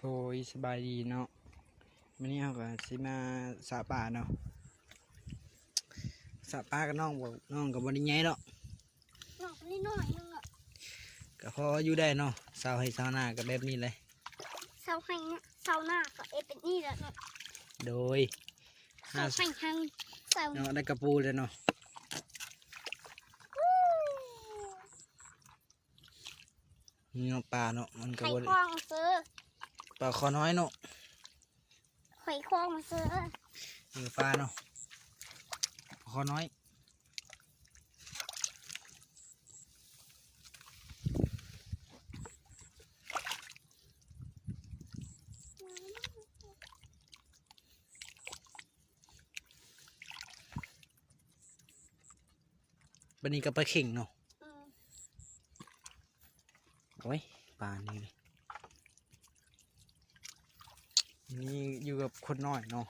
ໂດຍ ສະບາຍດີເນາະ ມື້ນີ້ເຮົາກໍຊິມາສະປາເນາະ ສະປາກັບນ້ອງບໍ່ ນ້ອງກໍບໍ່ໄດ້ໃຫຍ່ດອກ ນ້ອງກໍນ້ອຍໆ ໜຶ່ງເນາະ ກໍພໍຢູ່ໄດ້ເນາະ ຊາວໄຮ່ຊາວນາກໍແບບນີ້ແຫຼະ ຊາວໄຮ່ຊາວນາກໍເຮັດແບບນີ້ແຫຼະເນາະ ໂດຍ ຊາວໄຮ່ເຮົາ ຊາວ ເນາະ ໄດ້ກະປູແລ້ວເນາະ. ນີ້ເນາະ ປາເນາະ ມັນກໍບໍ່ໄດ້ ໄຂຄອງເຊີ ປາຄໍນ້ອຍເນາະ ໄຂຄອງເຊີ ນີ້ປາເນາະ ຄໍນ້ອຍ ບັດນີ້ກໍປາເຂັງເນາະ ອືມ ໂອ້ຍ ປານີ້ ນີ້ຢູ່ກັບຄົນນ້ອຍເນາະ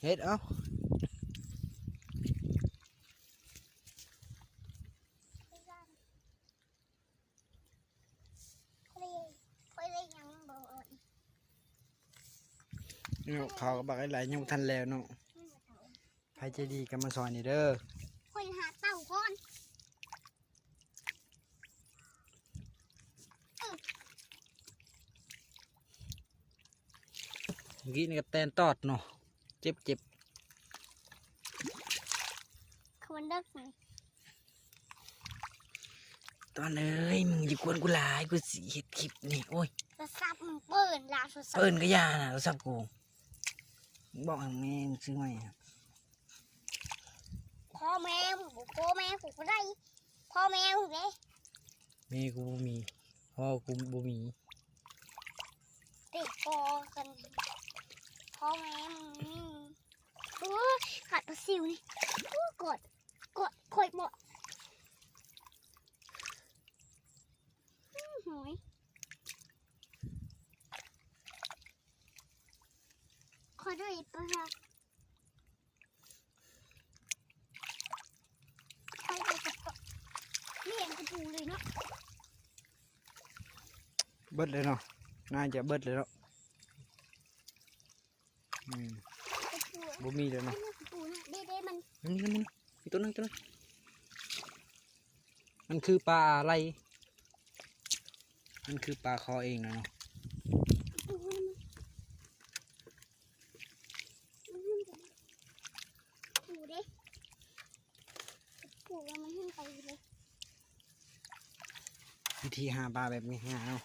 ເຮັດ ເອົາ ເຮັດ ເອົາ ຂ້ອຍເລີຍ ຂ້ອຍເລີຍຍັງບໍ່ ນີ້ເຂົ້າກໍບັກຫຼາຍໆ ຍັງບໍ່ທັນແລ້ວເນາະ ໃຜໃຈດີກໍມາຊ່ອຍແດ່ເດີ ຂ້ອຍຫາເຕົາກ່ອນ ມື້ກີ້ນີ້ກໍແຕນຕອດເນາະ ເຈັບໆ ຄືມັນເດິກນີ້ ຕອນເອີຍ ມຶງຢ່າກວນກູຫຼາຍ ກູຊິເຮັດຄລິບນີ້ ໂອ້ຍ ໂທລະສັບມຶງເປີ້ນລະ ໂທລະສັບ ເປີ້ນກໍຢ່ານະ ໂທລະສັບກູ ບອກໃຫ້ແມ່ຊື້ໃໝ່ ພໍ່ແມ່ ພໍ່ແມ່ກູກໍໄດ້ ພໍ່ແມ່ກູເດ້ ແມ່ກູບໍ່ມີ ພໍ່ກູບໍ່ມີ ເຕະພໍ່ກັນ ພໍ່ແມ່ມຶງ ໂອ້ຍ ກັດປາຊິວນີ້ ໂອ້ຍ ກອດ ກອດຂ້ອຍບໍ່ ຫອຍ ຂໍດ້ວຍປະ ຂ້ອຍໄດ້ກະປະ ລ້ຽງກະປູເລີຍເນາະ ເບິດເລີຍເນາະ ໜ້າຈະເບິດເລີຍເນາະ ອືມ ກະປູ ບໍ່ມີແລ້ວເນາະ ກະປູນະ ເດ້ໆ ມັນ ນີ້ໆ ອີກຕົວໜຶ່ງ ຕົວໜຶ່ງ ມັນຄືປາໄຫຼ ມັນຄືປາຄໍເອງນະເນາະ ກະປູ ກະປູເດ້ ກະປູວ່າມັນຂຶ້ນໄປເລີຍ ວິທີຫາປາແບບງ່າຍໆເນາະ